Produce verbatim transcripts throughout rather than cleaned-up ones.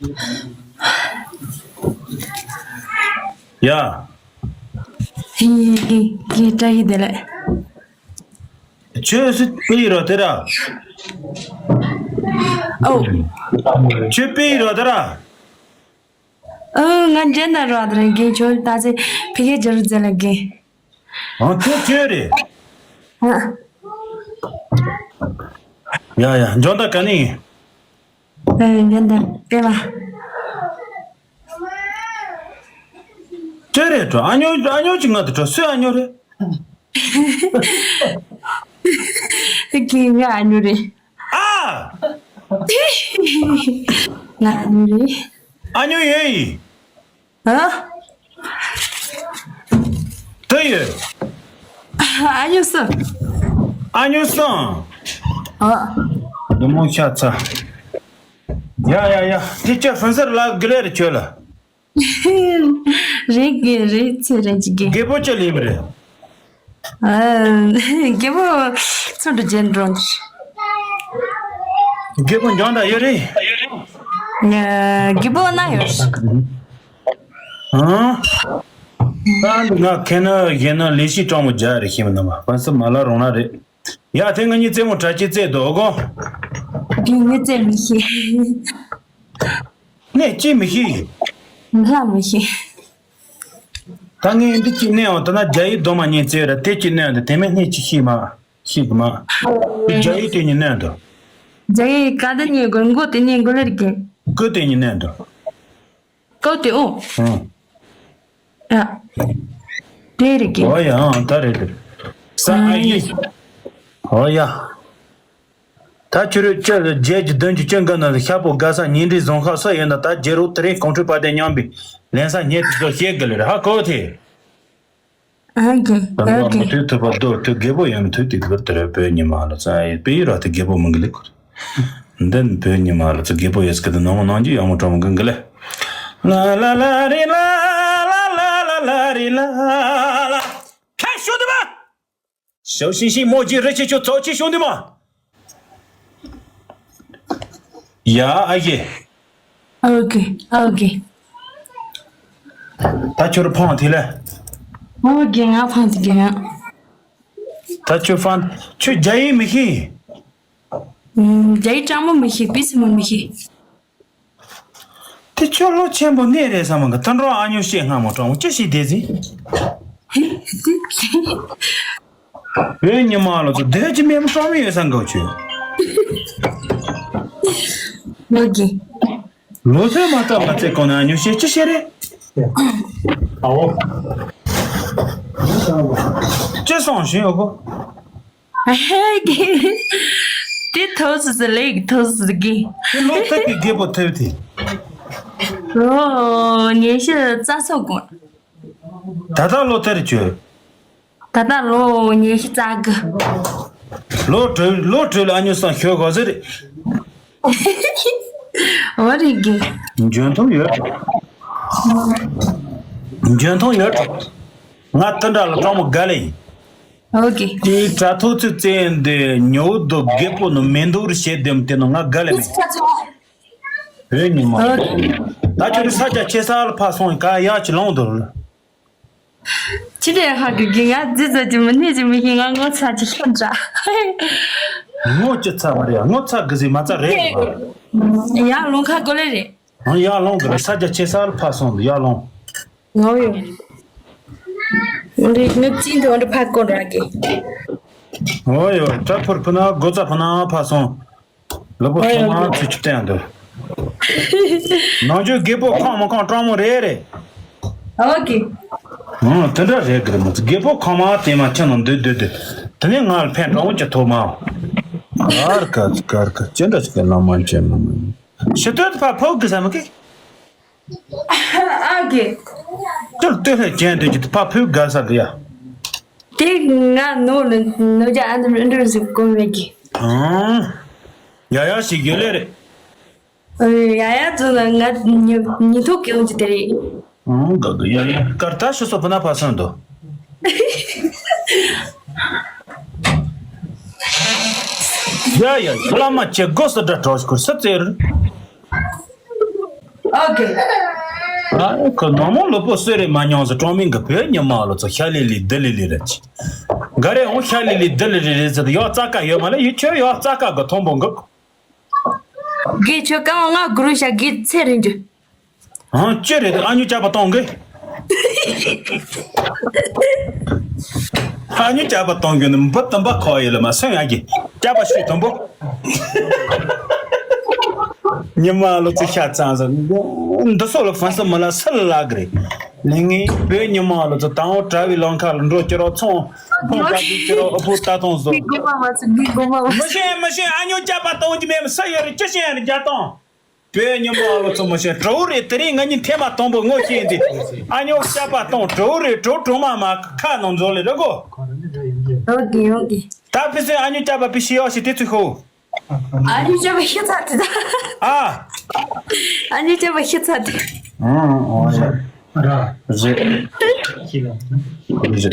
ཡ། ཧི་ཧི་ཧི། བཀྲ་ཤིས་བདེ་ལེགས། ཁྱོད་སུ་པི་ཡི་རོ་དེ་ར། ཨོ། ཁྱོད་པི་ཡི་རོ་དེ་ར། ཨ། ང་འཇན་ན་རོ་དེ་ར། རྒན་ཁྱོད་ད་ཚེ་ཕི་ཁེ་ཇར་ཛེ་ལ་རྒན། ཨང་། ཁྱོད་ཁྱོད་རེད། ཨ། ཡ་ཡ། འཇོན་ད་ག་ནི། ཨ། འཇན་ད་པེ་མ། ཁྱོད་རེད་འགྲོ། ཨ་ཉོ་ཨ་ཉོ་ཅིག་ང་དུ་འགྲོ། སུས་ཨ་ཉོ་རེད། ཀི་ང་ཨ་ཉོ་རེད། ཨ། ང་ཨ་ཉོ་རེད། ཨ་ཉོ་ཡོད་ཡིན། ཨ། དེ་ཡོད། ཨ་ཉོ་སོང་། ཨ་ཉོ་སོང་། ཨ། འདི་མོ་ཤ་ཚ། ཡ་ཡ་ཡ། དེ་ཅི་ཧྥན་སར་ལ་གི་ལེ་རེ་ཁྱོད་ལ། རེད་གི་རེད། ཚེ་རིང་གི་རྒད་པོ་ཅི་ལེན་པ་རེད། ཨ། རྒད་པོ་ཚོ་འགྲོ་རྒྱན་འགྲོ་འདི། རྒད་པོ་འཇོན་ད་ཡོད་རེད། ང་རྒད་པོ་ན་ཡོད། ཨང་། ད་འདི་ང་ཁེ་ན་གཞན་ན་ལས་གཞི་སྤྲང་མོ་རྒྱག་རེ་ཤེས་མི་འདུག་མ། ཧྥན་སར་མ་ལ་རོང་ན་རེད། ཡ། དེ་ང་གཉིས་རྩེད་མོ་གྲ་ཅི་རྩེད་དོ་གོ། དེ་ངས་རྩེད་མི་ཤེས། ནས་ཅི་མི་ཤེས། ང་མི་ཤེས། ད་ངས་འདི་ཅི་ནས་འོང་ད་ན་རྒྱ་ཡིག་རྡོ་མ་ཉན་རྩེད་ར། དེ་ཅི་ནས་འོང་དེ་མེད་ནས་ཅི་ཤེས་མ་ཤེས་གི་མ། རྒྱ་ཡིག་དེ་ཉིན་ནས་འདུག་རྒྱ་ཡིག་ག་དེ་ཉན་དགོས། མགོ་དེ་ཉན་དགོས་ལེར་གི། ཀུ་དེ་ཉིན་ནས་འདུག་ཀོ་ཏི་ཨོ། ཨང་། ཨ། དེ་རེད་གི། ཨོ་ཡ། ཨང་། ད་རེད་དེ། ས་ཨ་ཡི། ཨོ་ཡ། ད་ཁྱོད་རང་ཅི་ལ་བརྒྱད་ཀྱི་བདུན་གྱི་བཅུ་འགའ་ན་ལ་ཤ་པོ་དགའ་ས་ཉིན་རེ་བཟང་ཁ་ས་ཡོད་ན། ད་རྒྱལ་རོགས་དེ་རིང་གོང་ཁྲོས་པ་དེ་མཉམ་པའི་ལན་ས་ཉེ་དུ་ཚོ་བཤད་གི་ལེར་ཧ་གོ་ཐེ། ཨ་གི། ད་ཨ་ནི་གི། མུ་མཐུད་ཐུབ་པ་རྡོ་ཐུབ་རྒད་པོ་ཡང་མུ་མཐུད་དེ་གི་དེར་བོད་ཉི་མ་ལ་ཙང་ཡི་པེ་ཡི་ར་དེ་རྒད་པོ་མི་གི་ལེ་ཁུར། འདི་ནི་བོད་ཉི་མ་ལ་ཙང་རྒད་པོ་ཡོད་སྐད་དུ་ནང་ནང་རྒྱུ་ཡག་མོ་གྲོང་མོ་གི་གི་ལེ། ལ་ལ་ལ་རི་ལ་ལ་ལ་ལ་ལ་རི་ལ་ལ། ཁ་ཤོ་དུ་མ། ཞའོ་ཤིང་ཤིང་མོ་ཇི་རི་ཆེ་ཆོ་ཚོ་ཆེ་ཤོ་དུ་མ། ཡ་ཨ་ཡེ། ཨོ་ཀེ། ཨོ་ཀེ། ད་ཁྱོད་ཕང་དེ་ལ། ཨོ་ཀེ། ང་ཕང་དེ་གི་ཡང་། ད་ཁྱོད་ཕང་། ཁྱོད་རྒྱ་ཡིག་མི་ཤེས། ཨུམ། རྒྱ་ཡིག་སྤྲང་མོ་མི་ཤེས། པི་སི་མོ་མི་ཤེས། དེ་ཁྱོད་ལོ་ཆེན་པོ་གནས་རེད་བསམ་གི། ད་འགྲོ་ཨ་ཉོ་བཤད་སྔ་མོ་སྤྲང་མོ་ཅི་ཞིག་བསྡད་ཟིན། བོད་ཉི་མ་ལ་ཚོ་སྡོད་ཀྱི་མེད་མོ་སྤྲང་མོ་ཡོད་བསམ་གི་ཁྱོད། ལོ་གི། ལོ་ཚོད་མ་བཏང་བ་ཚེ་གོང་ན་ཨ་ཉོ་བཤད་ཅི་བཤད་རེད། ཨའོ། ཅི་སོང་ཞིང་ཡོད་གོ། ཧེ་གི། དེ་ཐོབ་སི་སི་ལེགས་ཐོབ་སི་གི། དེ་ལོ་ཐབས་ཀྱི་རྒད་པོ་ཐབས་དེ། ལོ་ཉི་ཤུ་རྩ་སོ་གོ། ད་ལྟ་ལོ་ཐར་བཅོས། ད་ལྟ་ལོ་ཉི་ཤུ་རྩ་དགུ། ལོ་དྲུག་ལོ་དྲུག་ལ་ཨ་ཉོ་སང་ཤོད་གོ་ཟེར། འོ་རེད་གི། འཇོན་ཐང་ཡོད། འཇོན་ཐང་ཡོད། ང་དེ་འདྲ་ལ་སྤྲང་མོ་དགའ་ལེ་ཡིན། ཨོ་ཀེ། དེའི་དྲ་ཐོག་ཚོས་བཙལ་འདི་ཉོ་བོ་དོ་རྒད་པོ་ནི་མེ་འདུག་རུ་བྱེད་དེམ་དེ་ནི་ང་དགའ་ལེ་མེད། བོད་ཉི་མ། ཨོ་ཀེ། ད་ཁྱོད་ས་ཆ་ཆེ་ས་ལ་ཕ་སོང་ག་ཡག་ཅི་ལོང་དུ། ཅི་ལས་ཧ་གི་གི་ང་རྫི་རྫི་ཅི་མི་ནི་ཅི་མི་ཤེས། ང་ངོ་ཚ་ཅི་ཤོད་འདྲ། ངོ་ཅི་ཚ་མ་རེད། ངོ་ཚ་གི་ཟི་མ་ཚ་རེད། ཡང་ལོང་ཁ་གོ་ལེ་རེད། ཡང་ལོང་གི་རེད། ས་རྒྱ་ཆེ་ས་ལ་ཕ་སོང་འདུག་ཡང་ལོང་། ངོ་ཡོད། འདི་ནི་ཅི་འདི་འདི་ཕ་གོ་འདྲ་གི། ངོ་ཡོད། ད་ཕུར་ཕུ་ན་སྒོ་ཙ་ཕུ་ན་ཕ་སོང་། ལུས་པོ་ཨོ་ཡ། ཚང་མ་ཚུལ་ཁྲིམས་བསྟན་འདུག་ནང་ཆོས་རྒད་པོ་ཁོང་མ་ཁོང་སྤྲང་མོ་རེད་རེད། ཨོ་ཀེ། ཨང་། དེ་འདྲ་རེད་གི་རེད་མ་ཚོ། རྒད་པོ་ཁོང་མ་དེ་མ་ཁྱེད་ནང་འདུག་འདུག་འདུག་དེ་ནས་ང་ལ་ཕན་སྤྲང་བོ་ཅི་ཐོག་མ། གར་ག་གར་ག་ཅི་འདྲ་ཞིག་གི་ལམ་མ་ཅན་མ་མ་ཡིན། ཕྱི་སྟོད་དུ་ཕ་ཕོག་གི་ས་མ་གི། ཨ་ཀེ། ཅི་ལྟོས་ལྷད་ཅན་དུ་ཅི་ཕ་ཕོག་ག་ས་གི་ཡ། དེ་ང་ནོ་ལ་ནོ་ཅ་ཨ་འདམ་འདྲ་ཟིག་གོ་མེད་གི། ཨང་། ཡ་ཡ་ཞིག་ཡོད་ལེ་རེད། ཨ། ཡ་ཡ་ཚོ་ལ་ང་ཉི་ཉི་ཐོག་གི་འོང་གི་དེ་རེད། ཨང་། ག་གི་ཡ་ཡ་གར་ད་ཤི་སོ་པ་ན་ཕ་སོན་དོ། ཡ་ཡ་བླ་མ་ཁྱེད་སྒོ་སུ་འདྲ་གྲོགས་ཤིག་ཁུར་སུ་བཙལ། ཨ་ཁོ་ནང་མོ་ལོ་པོ་སུ་རེད་མ་མྱོང་ཟེར། གྲོང་མི་གི་བོད་ཉི་མ་ལོ་ཚོ་ཤ་ལི་ལི་དི་ལི་ལི་རེད། ག་རེ་འོང་ཤ་ལི་ལི་དི་ལི་ལི་རེད་ཟེར། ཡག་རྩ་ཀ་ཡོད་མ་ལ་ཡུལ་ཁྱོད་ཡག་རྩ་ཀ་གི་མཐོན་པོ་འགུག་དགེ་ཆོས་ཀ་བ་ང་གུ་རུ་ཤ་དགེ་ཚེ་རིང་རྒྱུ། ཨང་ཅི་རེད། ཨ་ཉུ་ཅག་པ་གཏོང་གི། ཨ་ཉུ་ཅག་པ་གཏོང་གི་ནི་འབུ་དུམ་པ་ཁོ་ཡི་ལ་མ་སོན་ཡ་གི་ཅག་པ་ཤི་དུམ་པོ། ཉི་མ་ལོ་ཚོ་ཤ་ཚང་ཟ་འདི་སོགས་ལ་ཧྥན་སི་མི་ལ་སི་ལ་ལ་གི་རེད། ལས་ངན་བོད་ཉི་མ་ལོ་ཚོ་དང་བོ་གྲྭ་བའི་ལམ་ཁ་ལ་འགྲོ་ཀྱི་རོགས་ཚོང་ཕོང་པ་དུ་ཀྱི་རོགས་ཨ་ཕོ་ལྟ་སྟངས་བཟོ། མི་དགོས་མ་མ་ཚོ་མི་དགོས་མ་མ་མི་ཤེས་མི་ཤེས། ཨ་ཉོ་སྐྱག་པ་གཏོང་གི་མེད་མི་སུ་ཡོད་རེད། ཅི་ཤེས་རེད་རྒྱ་གཏོང་། བོད་ཉི་མ་ལོ་ཚོ་མི་ཤེས་གྲོ་བོ་རེད། དེ་རིང་ང་གཉིས་ཐེངས་མ་དང་པོ་ངོ་ཤེས་འདི་ཨ་ཉོ་སྐྱག་པ་གཏོང་གྲོ་བོ་རེད། གྲོ་གྲོ་མ་མ་ཁ་ནང་འཛོལ་ལེ་རེད་གོ། ཡོང་གི་ཡོང་གི། ད་ཕི་སེ་ཨ་ཉོ་སྐྱག་པ་པི་ཤི་ཡོ་ཤི་དེ་ཚུ་ཤོ། ཨ་ནི་ཅག་པ་ཤི་ཚ་དེ་ད། ཨ། ཨ་ནི་ཅག་པ་ཤི་ཚ་དེ། ཨང་ཨང་ཡ། ར། རེད། ཤི་ལ། རེད།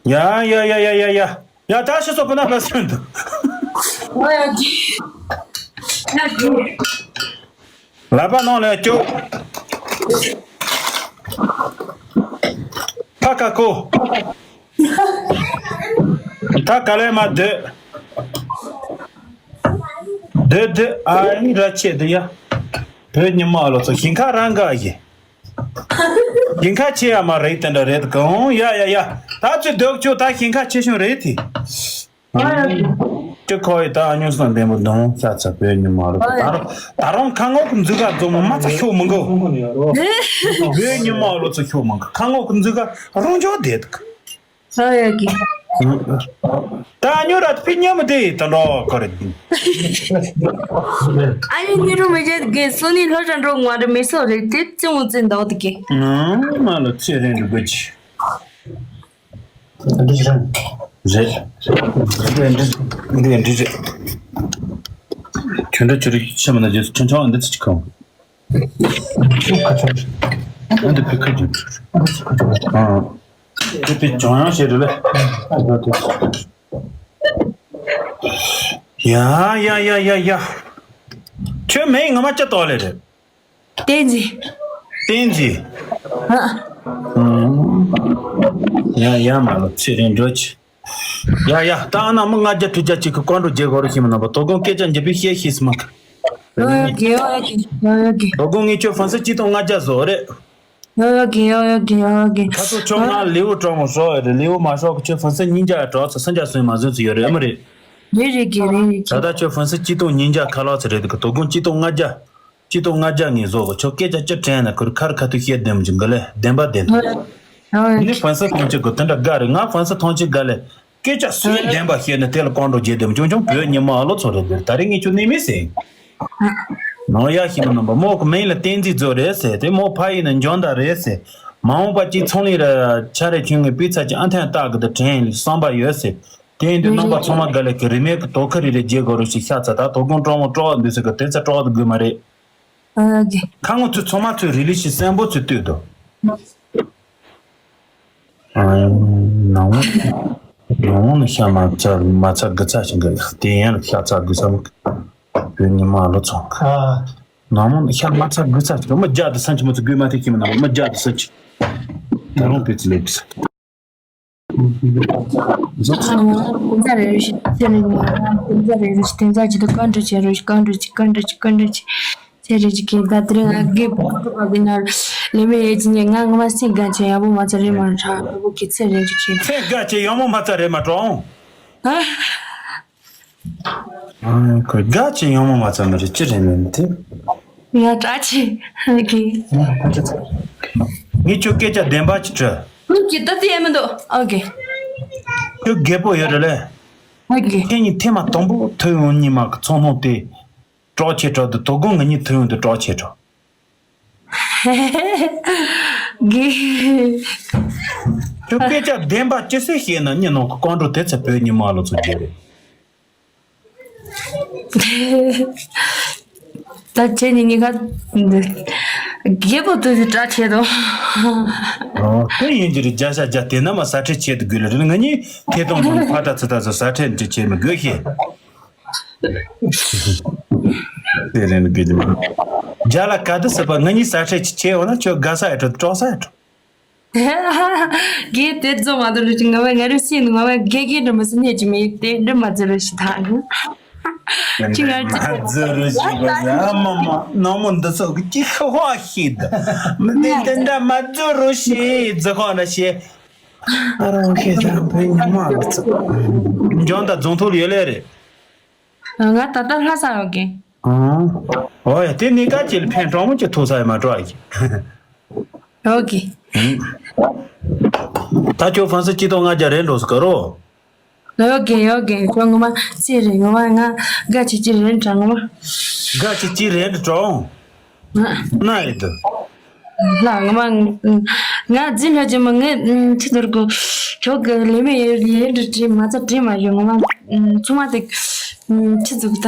ཡ་ཡ་ཡ་ཡ་ཡ་ཡ། ཡ་ད་ཤི་སོ་པ་ན་པ་སོན་དུ། ཨོ་ཡ་ཇི། ཡ་ཇི། ལ་པ་ནང་ལ་ཅོ། ཕ་ཁ་ཁོ། ད་ག་ལེ་མ་སྡོད། སྡོད་སྡོད་ཨ་ཡིན་ར་ཆེ་སྡོད་ཡ། བོད་ཉི་མ་ལོ་ཚོ་ཞིང་ཁ་རང་ག་ཡི། ཞིང་ཁ་ཆེ་ཡ་མ་རེད་དེ་འདྲ་རེད་གང་ཡ་ཡ་ཡ། ད་ཚོད་སྡོད་ཆོག་ད་ཞིང་ཁ་ཆེ་ཤོས་རེད་དེ། ཅི་ཁོ་ཡི་ད་ཨ་ཉོ་སང་ལྡན་པོ་གདོང་ཤ་ཚ་བོད་ཉི་མ་ལོ་ཚོ་ད་རུང་ད་རུང་ཁ་ངོ་གི་འཛུལ་ག་འཛོམས་མ་ཚ་ཤོག་མི་འགོ། བོད་ཉི་མ་ལོ་ཚོ་ཤོག་མི་འགོ་ཁ་ངོ་གི་འཛུལ་ག་རང་འཇོག་བསྡད་འདུག་ཨ་ཡ་གི། ད་ཉོ་ར་ཕི་ཉམས་དེ་ད་འགྲོ་གོ་རེད། ཨ་ཡུ་ཉི་རུ་མི་བྱེད་དགེ་སོ་ནི་ལྷོ་དྲ་འགྲོ་ང་རུ་མི་སོ་རེད་དེ་ཙི་མོ་ཙི་འདོག་དེ་གི། ང་མ་ལ་ཚེ་རིང་རུ་དགོས་ཀྱི། རེད། རེད་རེད་རེད། ཁྱོད་འདྲ་ཁྱོད་རིགས་ཆེ་མ་ན་རྗེས་སུ་ཁྲིན་ཆང་འདི་ཚོ་ཅི་ཁང་། ཨ་འདི་ཕི་ཁ་རྒྱུ། ཨ། དེ་ཕི་ཅོང་ཡང་བཤད་རེད་ལེ། ཡ་ཡ་ཡ་ཡ་ཡ། ཁྱོད་མིང་ངོ་མ་ཅི་ཏོག་ལེ་རེད། བསྟན་འཛིན། བསྟན་འཛིན། ཨ། ཡ་ཡ་མ་ལོ་ཚེ་རིང་འགྲོ་ཆེ། ཡ་ཡ་ད་ཨ་ན་མི་ལྔ་བརྒྱ་དྲུག་བརྒྱ་གཅིག་གི་ཀོན་འགྲོ་རྒྱལ་གོ་རུ་ཤི་མི་ན་པ་དོ་དགོང་སྐད་ཆ་འཇིབ་པའི་བཤད་ཤེས་སི་མ་གི། ཡོ་ཡོ་གི་ཡོ་ཡོ་གི་ཡོ་ཡོ་གི། དོ་དགོང་ངས་ཁྱོད་ཧྥན་སི་གཅིག་སྟོང་ལྔ་བརྒྱ་བཟོ་རེད། ཡོ་ཡོ་གི་ཡོ་ཡོ་གི་ཡོ་ཡོ་གི། ཁ་ཐུག་ཆོག་ང་ལེའུ་གྲོགས་མོ་ཧྲོག་ཡོད་རེད། ལེའུ་མ་ཧྲོག་གི་ཁྱོད་ཧྥན་སི་ཉིན་རྒྱ་གྲོགས་ཚོ་སུམ་བརྒྱ་སོན་མ་སོན་ཚོ་ཡོད་རེད། ཨ་མ་རེད། རེད་རེད་གི་རེད་རེད་ད་གི། ད་ཁྱོད་ཧྥན་སི་གཅིག་སྟོང་ཉིན་རྒྱ་ཁ་ལག་ཚོ་རེད་གི། དོ་དགོང་གཅིག་སྟོང་ལྔ་བརྒྱ། གཅིག་སྟོང་ལྔ་བརྒྱ་ངས་བཟོ་གི། ཁྱོད་སྐད་ཆ་ཅི་དྲན་ན་ཁུར་ཁར་ཁ་ཐུག་བཤད་བདེ་མོ་ཅིག་གི་ལེ། བདེན་པ་བདེན་ཐུག་ཨ་ནི་ཧྥན་སི་ཐོང་ཆེ་གི་དེ་འདྲ་དགའ་རེད། ང་ཧྥན་སི་ཐོང་ཆེ་དགའ་ལེ། སྐད་ཆ་སུས་བདེན་པ་བཤད་ན་དེ་ལ་ཀོན་འགྲོ་བརྗེད་དེ་ཆུང་ཆུང་བོད་ཉི་མ་ལོ་ཚོ་རེད་འདིར། ད་རེས་ངས་ཁྱོད་གནས་མེད་ཟེར། ནོར་ཡ་ཤི་མ་ནམ་པ་མོ་གི་མིང་ལ་བསྟན་འཛིན་མཛོད་རེད་ཟེར། དེ་མོ་ཕ་ཡིན་ན་འཇོན་ད་རེད་ཟེར། མ་འོངས་པ་གཅིག་ཚོང་ལས་ར་ཆ་རེ་ཁྱོད་ངའི་སྤུས་ཚད་ཀྱི་ཨ་འཐེན་བཏགས་གི་དེ་དྲན་ཡིན་བསམ་པ་ཡོད་ཟེར། དེ་ཡིན་དུས་རྣམ་པ་ཚང་མ་དགའ་ལས་ཀྱི་རིན་མེད་ཀྱི་དོ་ཁུར་རེ་རེ་བརྗེད་དགོས་རུ་ཞིག་ཤ་ཚ་ད་དོ་དགོང་གྲོགས་མོ་གྲོགས་འདུག་ཟེར་གི་དེ་ཚ་གྲོགས་དུ་དགོས་མ་རེད། ཨ་གི། ཁ་ངོ་ཚོས་ཚང་མ་ཚོས་རི་ལི་ཤི་སེམས་པོ་ཚོས་ལྟོས་དོ། ཨ། ནང་ནང་ནི་ཤ་མ་ཚ་མ་ཚ་དགུ་ཚ་ཞིག་གི་དེ་ཡན་ལ་ཤ་ཚ་དགུ་ཚ་མ་བོད་ཉི་མ་ལོ་ཚོང་ཁ། ནང་ནི་ཤ་མ་ཚ་དགུ་ཚ་ཞིག་མི་རྒྱ་དུ་སན་ཆི་མ་ཚོ་དགོས་མ་ཐེ་ཁྱི་མི་ནང་མི་རྒྱ་དུ་སན་ཆི། ད་རུང་བེད་ཚི་ལེབ་ས། ཁོང་ཚ་རེ་རེ་ཞིག་ཚེ་རིང་ལ་ཁོང་ཚ་རེ་རེ་ཞིག་དེ་ཚ་ཅི་དུ་བཀའ་འདྲི་བྱེད་རོགས་ཞིག་བཀའ་འདྲི་བྱེད་བཀའ་འདྲི་བྱེད་བཀའ་འདྲི་བྱེད་ཚེ་རིང་ཅིག་གིས་ད་དེ་རིང་ང་དགེ་བ་གི་ནར་ལེ་མེ་ཡེ་ཅི་ཉེ་ང་ང་མ་སེང་ག་ཆེ་ཡག་པོ་མ་ཚ་རེ་མ་ཁྲ་ཁོ་གི་ཚེ་རིང་ཅིག་གིས་སེང་ག་ཆེ་ཡག་མོ་མ་ཚ་རེ་མ་གྲོང་། ཧ། ཁོས་དགའ་ཆེ་ཡོང་མོ་མ་ཚ་མི་རེད་ཅི་རེད་མིན་དེ། ཡ་དྲག་ཆེ་ཧ་གི། ངས་ཁྱོད་སྐད་ཆ་བདེན་པ་ཅིག་དྲི། ཁྱོད་ཀྱི་ད་དེ་ཡ་མི་འདུག་ཨོ་གི། ཁྱོད་རྒད་པོ་ཡོད་རེད་ལེ། ཨོ་གི། ཁྱེད་གཉིས་ཐེངས་མ་དང་པོ་ཐུག་ཡོང་ཉི་མ་གི་ཚོང་ལྷོང་དེ། གྲོགས་ཆེ་གྲོགས་དུ་དོ་དགོང་ང་གཉིས་ཐུག་ཡོང་དུ་གྲོགས་ཆེ་གྲོགས། གི། ཁྱོད་སྐད་ཆ་བདེན་པ་ཅི་སེ་བཤད་ན་ཉི་ནང་གི་ཀོང་ཀྲུག་དེ་ཚེ་བོད་ཉི་མ་ལོ་ཚོ་རྒྱུ་རེད། ད་ཁྱེད་གཉིས་གཉིས་ཀ་རྒད་པོ་དུས་སུ་དྲག་ཆེ་དོ། ཨོ་དེ་ཡིན་གྱི་རེད། རྒྱ་ཤ་རྒྱ་དེ་ན་མ་ས་ཁྲལ་ཆེད་དུ་དགོས་ལ་རེད། ང་གཉིས་ཐེ་གཏོང་དང་ཕ་ད་ཚི་ད་ཚོ་ས་ཁྲལ་འདྲི་ཆེད་མི་དགོས་ཤེས། དེ་རེད་ནི་དེ་ལ། རྒྱ་ལ་ག་དུས་ཟེར་བ་ང་གཉིས་ས་ཁྲལ་ཅིག་བྱས་འོ་ན་ཁྱོད་དགའ་ས་ཡ་འགྲོ་སྐྲག་ས་ཡ་འགྲོ། གལ་ཏེ་རྫོང་མ་དུ་ལུ་ཅིག་ང་བ་ང་རུ་སྲིད་ནི་ང་བ་དགེ་རྒན་འདྲ་མི་སྲིད་ནས་ཅི་མི་དེ་འདྲ་མ་ཛི་རུ་ཞི་ཐང་། ཅི་ང་ཅི་མ་ཛི་རུ་ཞི་ག་ཡ་མ་མ་ནང་མོ་འདི་ཚོ་གི་ཅི་ཤ་ཧོ་ཤི་ད། མི་དེ་དེ་འདྲ་མ་ཛི་རུ་ཤི་ཛི་ཧོ་ན་ཤི། ཨ་རོ་ཁེ་ད་བོད་ཉི་མ་ལ་ཚོ་འཇོན་ད་རྫོང་ཐོག་ལ་ཡོད་ལེ་རེད། ང་ད་ལྟ་ལྷ་ས་ཡོད་གི། ཨང་། ཨོ་ཡ་དེ་ནི་ཀ་ཅིལ་ཕན་གྲོང་མོ་ཅི་ཐུག་ས་ཡ་མ་འགྲོ་ཨ་གི། ཡོད་གི། ད་ཁྱོད་ཧྥན་སི་སྐྱིད་ཏོ་ང་རྒྱ་རེད་འགྲོ་སི་ཀ་རོ། ཡོད་གི་ཡོད་གི་ཁྱོད་ངོ་མ་ཚེ་རིང་ངོ་མ་ང་དགའ་ཆི་ཆི་རེད་དྲ་ངོ་མ། དགའ་ཆི་ཆི་རེད་དྲ་འོང་། ང་ན་ཡི་དུ། ལ་ངོ་མ་ང་འཛིན་ལྷ་ཅི་མ་ངས་ཆི་དུར་གོ་ཁྱོད་གི་ལེ་མེ་ཡེ་ཡེ་འདྲི་དྲི་མ་ཚ་དྲི་མ་ཡོད་ངོ་མ་ཚུ་མ་དེ་ཆི་ཟུག་ད་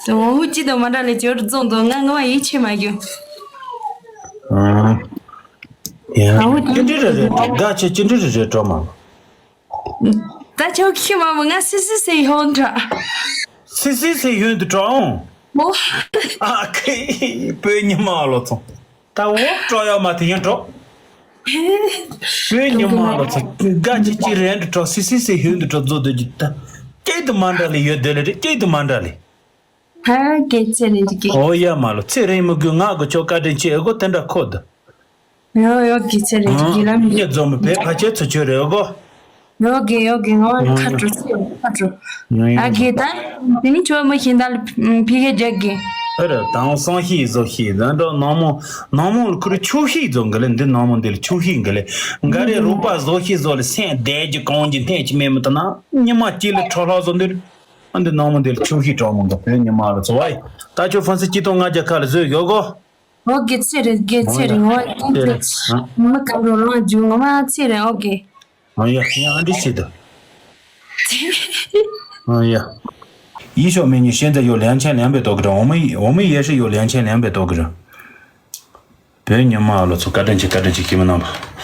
ངོ་ཅི་དང་མ་འདྲ་ལེ་ཅི་ཡོད་རྫོང་དུ་ང་ངོ་མ་ཡིད་ཆེས་མ་རྒྱུ། ཨང་། ཡ། ཨ་འོ་ཅི་འདྲི་རེད་རེད་དགའ་ཆི་ཅི་འདྲི་རེད་རེད་གྲོ་མ། ད་ཁྱོད་ཁྱི་མ་མོ་ང་སི་སི་སི་ཡོང་འདྲ། སི་སི་སི་ཡོང་འདུག་གྲོང་། མོ། ཨ་ཁེ་བོད་ཉི་མ་ལོ་ཚོང་། ད་འོ་སྤྲོ་ཡག་མ་དེ་ཡང་འགྲོ། བོད་ཉི་མ་ལོ་ཚོང་དགའ་ཅི་ཅི་རེད་འདུག་གྲོ་སི་སི་སི་ཡོང་འདུག་གྲོ་བཟོ་འདུག་ཅི་ད། སྐྱིད་དུ་མ་འདྲ་ལེ་ཡོད་འདོད་ལེ་རེད་སྐྱིད་དུ་མ་འདྲ་ལེ། ཧ་གེ་ཚེ་རིང་གི། ཨོ་ཡ་མ་ལོ་ཚེ་རིང་མི་དགོས་ང་གི་ཆོ་བཀའ་དྲིན་ཆེ་ཨེ་གོ་དེ་འདྲ་ཁོ་ད། ཡོ་ཡོ་གི་ཚེ་རིང་གི་ལམ་གི། ཉེ་འཛོམས་པའི་ཕ་ཆེ་ཚུ་ཆོས་རེ་ཨེ་གོ། ཡོ་གི་ཡོ་གི་ང་ཁ་དྲོ་ཚེ་ཁ་དྲོ། ཨ་གི་ད་དེ་ནི་ཆོ་མི་ཤིན་ད་ཕི་གེ་རྒྱག་གི། ཨ་ར་དང་སང་ཤི་བཟོ་ཤི་ད་འགྲོ་ནང་མོ་ནང་མོ་ལ་ཁུར་ཆུ་ཤི་བཟོ་འགི་ལེ་འདི་ནང་མོ་འདི་ལ་ཆུ་ཤི་འགི་ལེ་འགའ་རེ་རུ་པ་བཟོ་ཤི་བཟོ་ལེ་སེང་བསྡད་ཀྱི་གང་གི་འཐེན་གྱི་མེད་མི་ད་ན་ཉི་མ་གཅིག་ལ་ཁྲོ་ལྷག་བཟོ་འདི། ཨ་འདི་ནང་མོ་འདི་ལ་ཆུ་ཤི་གྲོགས་མོ་འདུག་བོད་ཉི་མ་ལ་ཚོ་བའི་ད་ཁྱོད་ཧྥན་སི་སྐྱིད་ཏོང་ལྔ་བརྒྱ་ཁ་ལ་བཟོས་ཡོད་གོ། ཨོ་གེ་ཚེ་རེད་གེ་ཚེ་རེད་ངོ་ཚེ་རེད། མི་གང་རུ་རང་རྒྱུ་ངོ་མ་ཚེ་རེད་ཨོ་གེ། ཨ་ཡ་ཡ་ཨ་འདྲི་ཞིག་འདུག་ཨ་ཡ། 一宿没你现在有两千两百多个人，我们我们也是有两千两百多个人。 བོད་ཉི་མ་ལོ་ཚོ་བཀའ་དྲིན་ཆེ་བཀའ་དྲིན་ཆེ་ཁྱིམ་མི་རྣམ་པ།